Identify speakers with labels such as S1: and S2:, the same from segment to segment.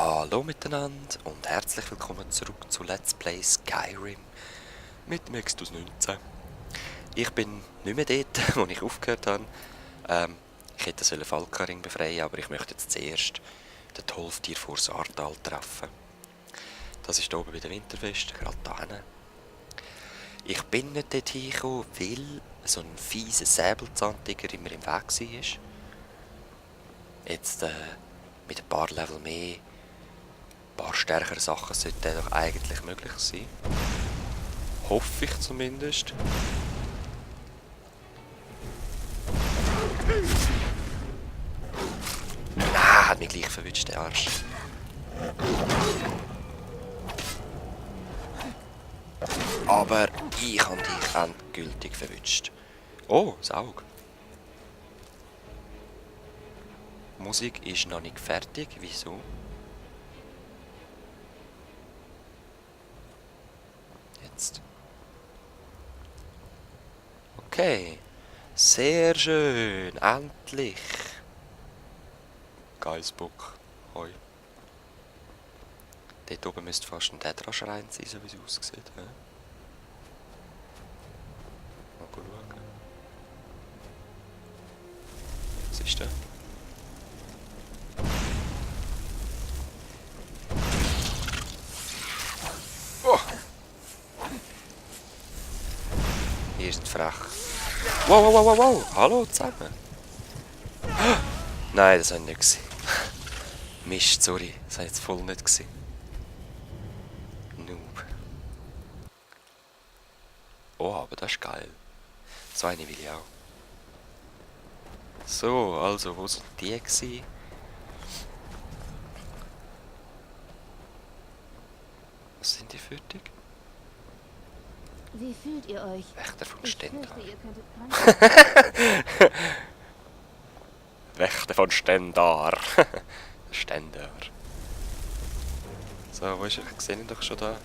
S1: Hallo miteinander und herzlich willkommen zurück zu Let's Play Skyrim mit dem Extus 19. Ich bin nicht mehr dort, wo ich aufgehört habe. Ich hätte einen Falkenring befreien, aber ich möchte jetzt zuerst den Tolftier vor Saartal treffen. Das ist hier oben bei der Winterfest, gerade da hinten. Ich bin nicht dort hingekommen, weil so ein fieser Säbelzahntiger immer im Weg war. Jetzt mit ein paar Level mehr, ein paar stärkere Sachen sollten doch eigentlich möglich sein. Hoffe ich zumindest. Nein, hat mich gleich verwünscht, der Arsch. Aber ich habe dich endgültig verwünscht. Oh, das Auge. Die Musik ist noch nicht fertig. Wieso? Jetzt. Okay. Sehr schön. Endlich. Geissbock. Hoi. Dort oben müsste fast ein Tetraschrein sein, so wie es aussieht. He? Mal schauen. Was ist der? Oh! Ihr seid frech. Wow, wow, wow, wow, wow! Hallo zusammen! Nein, das war nicht gesehen. Mist, sorry, das war jetzt voll nicht gesehen. Noob. Oh, aber das ist geil. So eine will ich auch. So, also, wo sind die gewesen? Was sind die für dich?
S2: Wie fühlt ihr euch?
S1: Wächter von
S2: Ich
S1: Stendal.
S2: fürchte, ihr könntet krank
S1: Wächter von Stendar. Stendar. So, wo ist er? Ich sehe ihn doch schon da.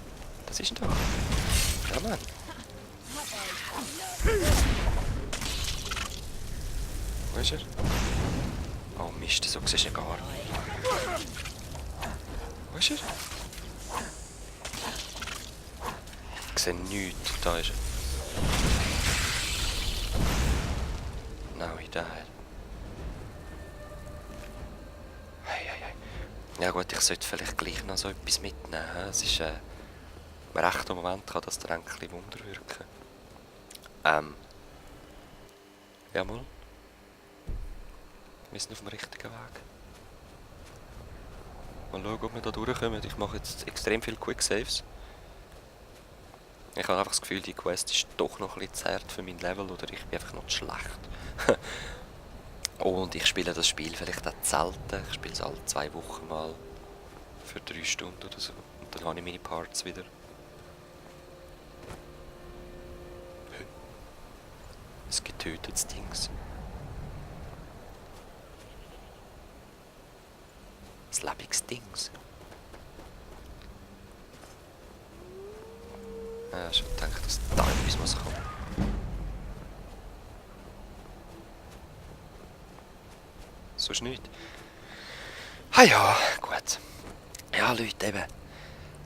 S1: Das ist er doch. Ja, Mann. Wo ist er? Oh Mist, so siehst du ihn gar nicht. Wo ist er? Ich sehe nichts. Da ist er. Now he died. Hey, hey, hey. Ja gut, ich sollte vielleicht gleich noch so etwas mitnehmen. Es ist im rechten Moment kann das dann ein bisschen Wunder wirken. Jawohl. Wir sind auf dem richtigen Weg. Mal schauen, ob wir da durchkommen. Ich mache jetzt extrem viele Quicksaves. Ich habe einfach das Gefühl, die Quest ist doch noch ein bisschen zu hart für mein Level oder ich bin einfach noch zu schlecht. Und ich spiele das Spiel vielleicht auch selten. Ich spiele es alle 2 Wochen mal für 3 Stunden oder so. Und dann habe ich meine Parts wieder. Ein getötetes Dings. Ein lebendiges Dings. Ja, schon gedacht, dass da etwas muss kommen. Sonst nicht. Ah ja, gut. Ja, Leute, eben.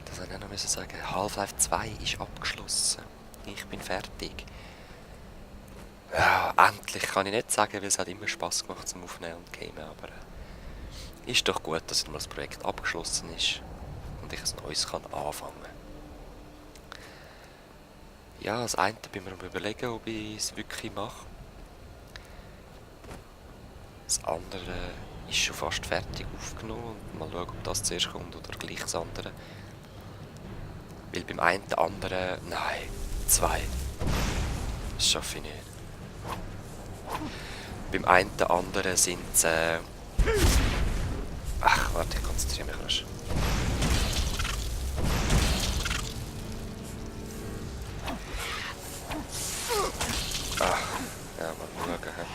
S1: Das wollte ich auch noch sagen. Half-Life 2 ist abgeschlossen. Ich bin fertig. Ja, endlich kann ich nicht sagen, weil es hat immer Spass gemacht zum Aufnehmen und Gamen, aber ist doch gut, dass das Projekt abgeschlossen ist und ich ein neues kann anfangen. Ja, das eine bin mir am Überlegen, ob ich es wirklich mache. Das andere ist schon fast fertig aufgenommen und mal schauen, ob das zuerst kommt oder gleich das andere. Weil beim einen anderen, nein, 2. Das schaffe ich nicht. Beim einen anderen sind es, ach, warte, ich konzentriere mich rasch. Ach, ja, mal schauen,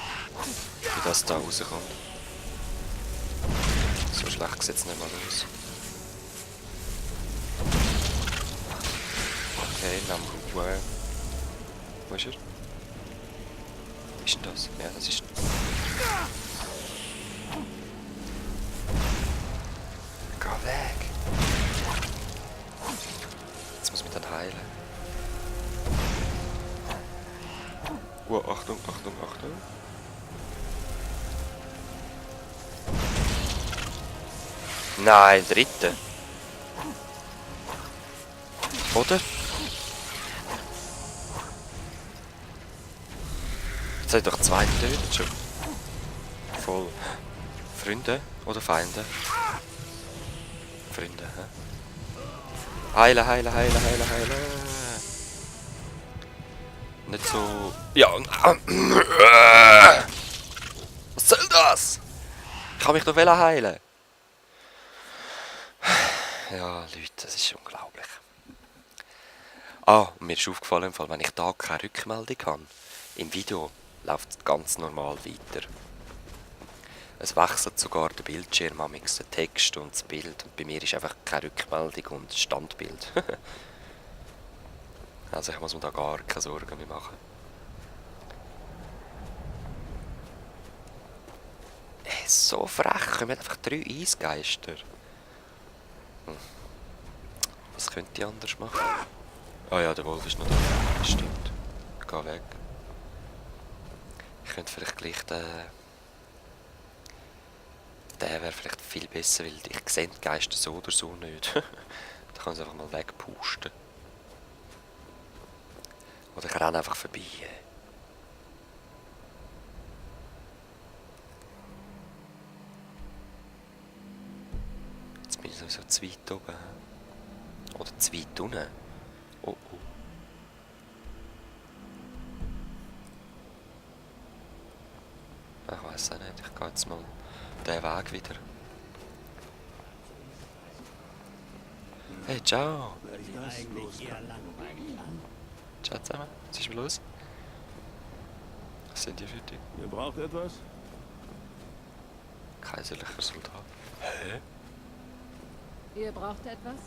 S1: wie das da rauskommt. So schlecht sieht es nicht mal aus. Okay, Number 1. Wo ist er? Wie ist denn das? Ja, das ist... Geh weg! Jetzt muss ich mich dann heilen. Achtung, Achtung, Achtung. Nein, dritte. Oder? Jetzt habe ich doch zwei getötet schon. Voll. Freunde oder Feinde? Freunde, hä? Heilen, heilen, heilen, heilen, heilen. Nicht so... Ja, was soll das? Ich kann mich doch heilen. Ja, Leute, das ist unglaublich. Ah, und mir ist aufgefallen, im Fall, wenn ich da keine Rückmeldung habe, im Video läuft es ganz normal weiter. Es wechselt sogar der Bildschirm, amix der Text und das Bild. Und bei mir ist einfach keine Rückmeldung und Standbild. Also ich muss mir da gar keine Sorgen mehr machen. So frech, kommen einfach 3 Eisgeister. Was könnte ich anders machen? Ah ja, der Wolf ist noch da. Stimmt. Geh weg. Ich könnte vielleicht gleich den... Der wäre vielleicht viel besser, weil ich sehe die Geister so oder so nicht. Da kann ich einfach mal wegpusten. Oder ich renne einfach vorbei. Jetzt bin ich sowieso zu weit oben. Oder zu weit unten. Oh oh. Ich weiss auch nicht, ich gehe jetzt mal den Weg wieder. Hey, ciao! Ciao zusammen, was ist los? Was sind die für die?
S3: Ihr braucht etwas?
S1: Kaiserlicher Soldat. Hä?
S2: Ihr braucht etwas?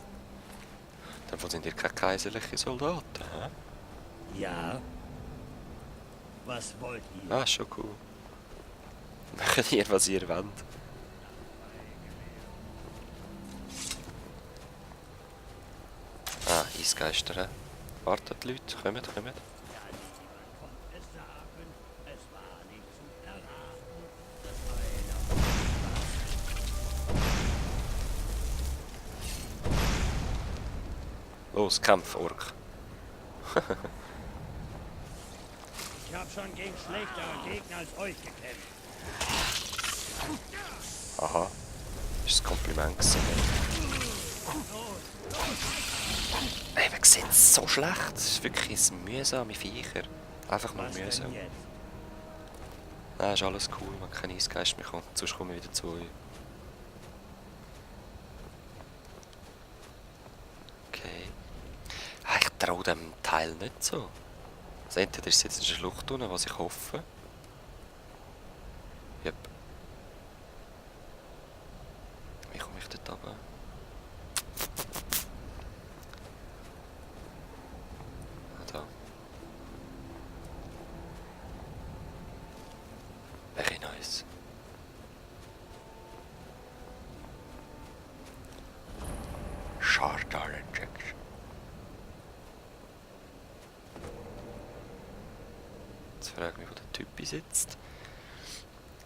S1: Dann sind ihr keine kaiserlichen Soldaten, hä?
S3: Ja. Was wollt ihr?
S1: Ah, schon cool. Macht ihr, was ihr wollt. Ah, Eisgeister, hä? Wartet, Leute, kommt, kommt. Los, Kampf, Ork.
S3: Ich hab schon gegen schlechtere Gegner als euch gekämpft.
S1: Aha. Das ist ein Kompliment gewesen. Ey, man sieht es so schlecht. Das ist wirklich ein mühsame Viecher. Einfach nur
S3: Was denn
S1: mühsam.
S3: jetzt?
S1: Nein, ist alles cool, wenn kein Eisgeist mehr kommt. Sonst komme ich wieder zu euch. Okay. Ah, ich traue dem Teil nicht so. Also entweder ist es jetzt eine Schlucht unten, was ich hoffe. Yep. Wie komme ich dort runter? Ah, da. Very nice. Shardar Injection. Jetzt frage ich mich, wo der Typ sitzt.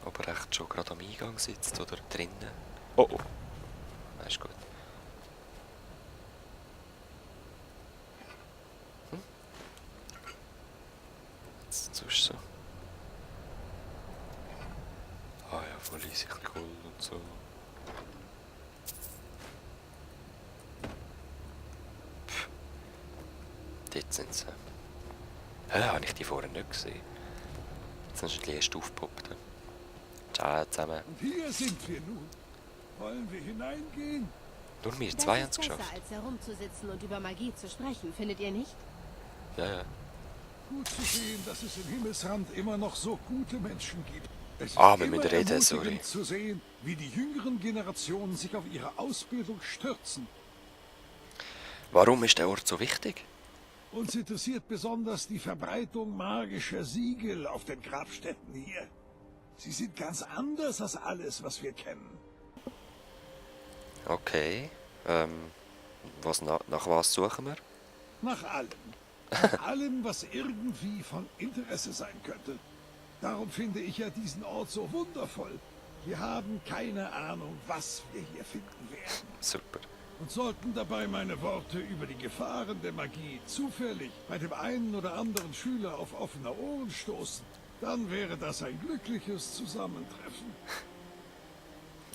S1: Ob er echt schon gerade am Eingang sitzt oder drinnen. Oh oh. Das ist gut. Jetzt sonst so. Ah ja, voll easy cool und so. Pff. Dort sind sie. Hä, habe ich die vorher nicht gesehen? Jetzt sind die erst aufgepoppt. Ciao zusammen.
S4: Und hier sind wir nun. Wollen wir hineingehen?
S1: Nur wir
S2: Das
S1: zwei
S2: ist
S1: haben es
S2: besser,
S1: geschafft.
S2: als herumzusitzen und über Magie zu sprechen, findet ihr nicht?
S1: Ja, ja.
S4: Gut zu sehen, dass es im Himmelsrand immer noch so gute Menschen gibt. Es ist
S1: Ah, wir
S4: immer
S1: müssen reden,
S4: ermutigend
S1: sorry.
S4: zu sehen, wie die jüngeren Generationen sich auf ihre Ausbildung stürzen.
S1: Warum ist der Ort so wichtig?
S4: Uns interessiert besonders die Verbreitung magischer Siegel auf den Grabstätten hier. Sie sind ganz anders als alles, was wir kennen.
S1: Okay. Nach was suchen wir?
S4: Nach allem. Nach allem, was irgendwie von Interesse sein könnte. Darum finde ich ja diesen Ort so wundervoll. Wir haben keine Ahnung, was wir hier finden werden.
S1: Super.
S4: Und sollten dabei meine Worte über die Gefahren der Magie zufällig bei dem einen oder anderen Schüler auf offene Ohren stoßen, dann wäre das ein glückliches Zusammentreffen.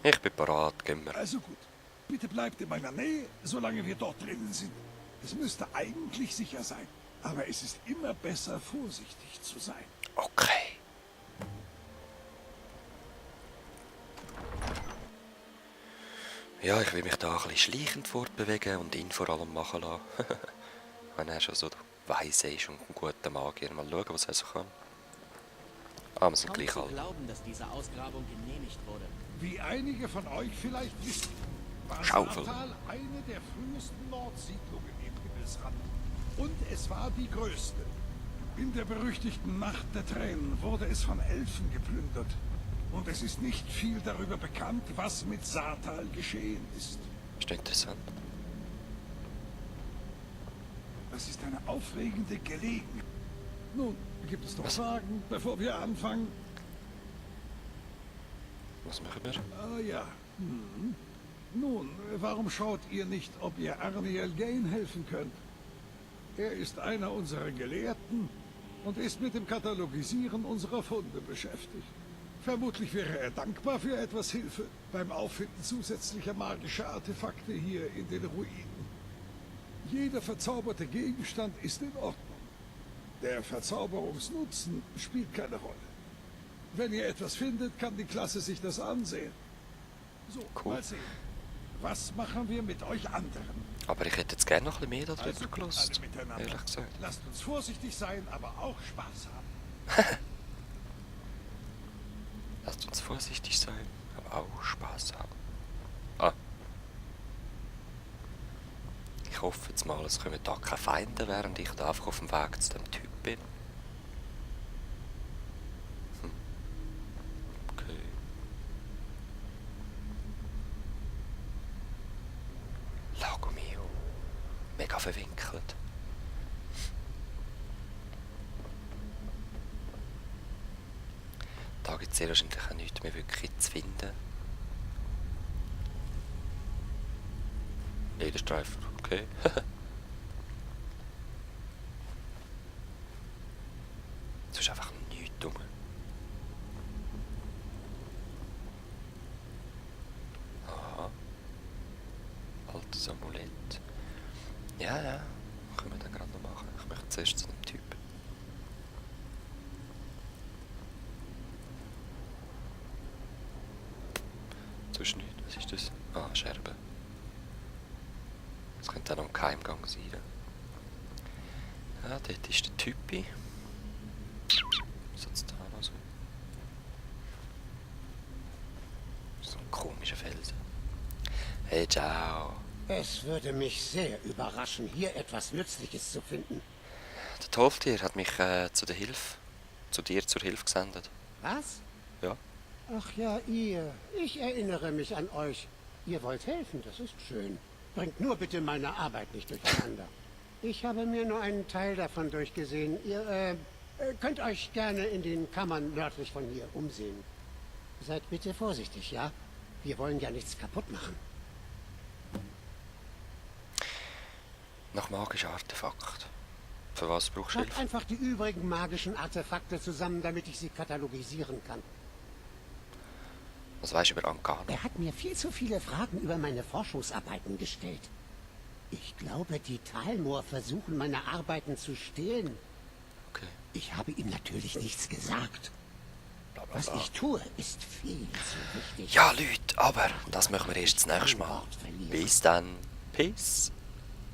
S1: Ich bin parat, gehen wir.
S4: Also gut, bitte bleibt in meiner Nähe, solange wir dort drinnen sind. Es müsste eigentlich sicher sein, aber es ist immer besser, vorsichtig zu sein.
S1: Okay. Ja, ich will mich da ein bisschen schleichend fortbewegen und ihn vor allem machen lassen. Wenn er schon so weise ist und ein guter Magier. Mal schauen, was er so kann. Ah, wir sind
S5: Kaum
S1: gleich
S5: zu
S1: alt.
S5: glauben, dass diese Ausgrabung genehmigt wurde.
S4: Wie einige von euch vielleicht wissen, war
S1: Schaufel.
S4: Saartal eine der frühesten Nordsiedlungen im Himmelsrand. Und es war die größte. In der berüchtigten Nacht der Tränen wurde es von Elfen geplündert. Und es ist nicht viel darüber bekannt, was mit Saartal geschehen ist.
S1: Ist doch interessant.
S4: Das ist eine aufregende Gelegenheit. Nun, gibt es noch Fragen, bevor wir anfangen?
S1: Was machen wir?
S4: Ah ja. Nun, warum schaut ihr nicht, ob ihr Arniel Gain helfen könnt? Er ist einer unserer Gelehrten und ist mit dem Katalogisieren unserer Funde beschäftigt. Vermutlich wäre er dankbar für etwas Hilfe beim Auffinden zusätzlicher magischer Artefakte hier in den Ruinen. Jeder verzauberte Gegenstand ist in Ordnung. Der Verzauberungsnutzen spielt keine Rolle. Wenn ihr etwas findet, kann die Klasse sich das ansehen. So,
S1: Cool.
S4: mal sehen. Was machen wir mit euch anderen?
S1: Aber ich hätte jetzt gerne noch ein bisschen mehr darüber
S4: Also,
S1: gelassen.
S4: alle miteinander.
S1: Ehrlich gesagt.
S4: Lasst uns vorsichtig sein, aber auch Spaß haben.
S1: Lasst uns vorsichtig sein, aber auch Spaß haben. Ah. Ich hoffe jetzt mal, es kommen da keine Feinde, während ich da einfach auf dem Weg zu dem Typ bin. Okay. Lago mio. Mega verwinkelt. Da gibt es sehr wahrscheinlich auch nichts mehr wirklich zu finden. Lederstreifen, okay. Es ist einfach nichts rum. Aha. Altes Amulett. Ja, ja. Können wir dann gerade noch machen. Ich möchte zuerst zu dem Typ. Sonst nicht. Was ist das? Ah, Scherben. Das könnte auch noch ein Geheimgang sein. Ja, dort ist der Typi. Was hat es da noch so? So ein komischer Felsen. Hey, ciao.
S6: Es würde mich sehr überraschen, hier etwas Nützliches zu finden.
S1: Der Tolftier hat mich zu dir zur Hilfe gesendet.
S6: Was?
S1: Ja.
S6: Ach ja, ihr. Ich erinnere mich an euch. Ihr wollt helfen, das ist schön. Bringt nur bitte meine Arbeit nicht durcheinander. Ich habe mir nur einen Teil davon durchgesehen. Ihr könnt euch gerne in den Kammern nördlich von hier umsehen. Seid bitte vorsichtig, ja? Wir wollen ja nichts kaputt machen.
S1: Nach magischem Artefakt. Für was brauchst du
S6: Schreibt
S1: Hilfe?
S6: einfach die übrigen magischen Artefakte zusammen, damit ich sie katalogisieren kann.
S1: Was weißt du über Ankana?
S6: Er hat mir viel zu viele Fragen über meine Forschungsarbeiten gestellt. Ich glaube, die Talmor versuchen, meine Arbeiten zu stehlen.
S1: Okay.
S6: Ich habe ihm natürlich nichts gesagt.
S1: Bla, bla,
S6: Was
S1: bla.
S6: ich tue, ist viel zu wichtig.
S1: Ja, Leute, aber das machen wir erst das nächste
S6: Kein
S1: Mal.
S6: Wort verlieren.
S1: Bis dann. Peace.